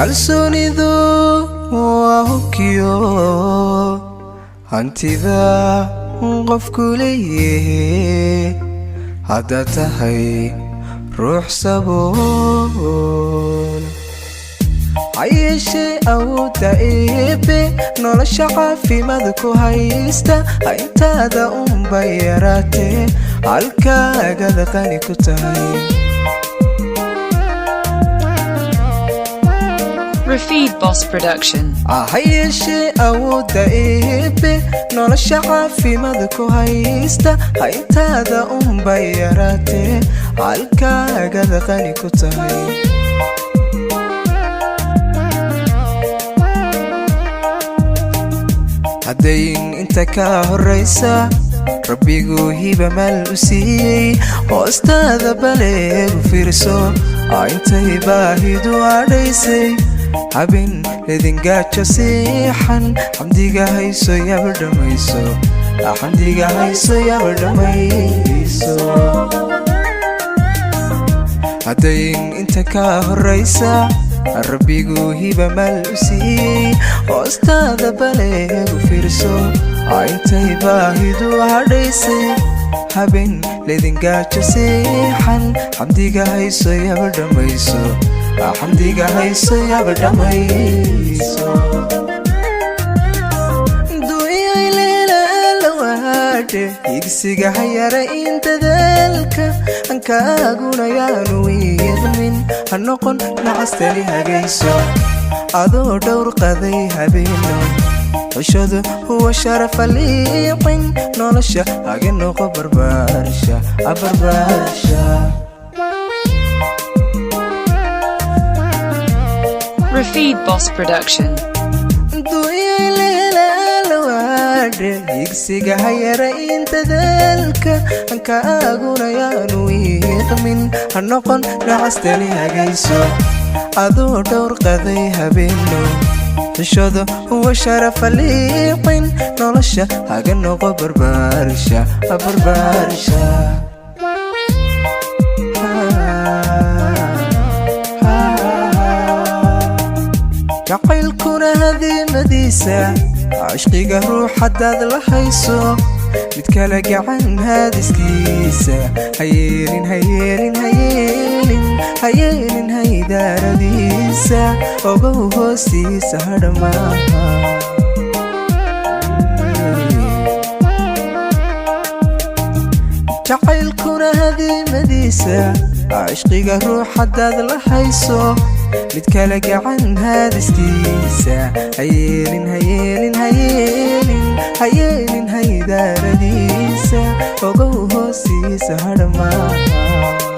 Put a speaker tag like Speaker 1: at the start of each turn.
Speaker 1: Kalsoonidu waa hubkiyo hantida qofku leeyahe. Haddaad tahay ruux sabool, ha yeeshee awoodda Eebe nolosha caafimaad ku haysta, hayntaada unbay yaraatee halkaagada qani ku tahay.
Speaker 2: Rafid Boss Production.
Speaker 1: Ha yeeshee awoodda Eebe nolosha caafimaad ku haysta, hayntaada unbay yaraatee halkaagada qani ku tahay. Haddayn inta ka horraysa Rabbiguu hiba maal u siiyey, hoostaada baleegu fiirso intay baahidu adhaysay. Habin ledingaajo siixan, xamdiga hayso yaba dhammayso, xamdiga hayso yaba dhammayso. Haddayn inta ka horraysa Rabbiguu hiba maal u siiyey, hoostaada baleegu fiirso intay baahidu hadhaysay. Habeen ledingaajo siixan, xamdiga hayso yaba dhammayso, xamdiga hayso yaba dhammayso. Higsiga hayara in dadaalka ankaaguna yaanu wiiqmin, ha noqon nacastani hagayso adoo dhowr qaday habeeno. Xushadu huwa sharafa liiqin, nolosha haga noqo barbaarsha barbaarsha.
Speaker 2: Rafid Boss Production.
Speaker 1: Higsiga hayara in dadaalka ankaaguna yaanu wiiqmin, ha noqon nacastani hagayso adoo dhowr qaday habeeno. Xishooda huwa sharafa liiqin, nolosha haga noqo barbaarsha barbaarsha. Jacaylkuna hadiimadiisa, cishqiga ruux haddaad la hayso, mid kale gacan haadiskiisa hayeelin, hayeelin, hayeelin, hayeelin haydaaradiisa, ogow hoostiisa hadhamaaha. Jacaylkuna hadiimadiisa, cishqiga ruux haddaad la hayso, mid kale gacan haadiskiisa hayeelin, hayeelin, hayeelin, hayeelin haydaaradiisa, ogow hoostiisa hadhamaaha.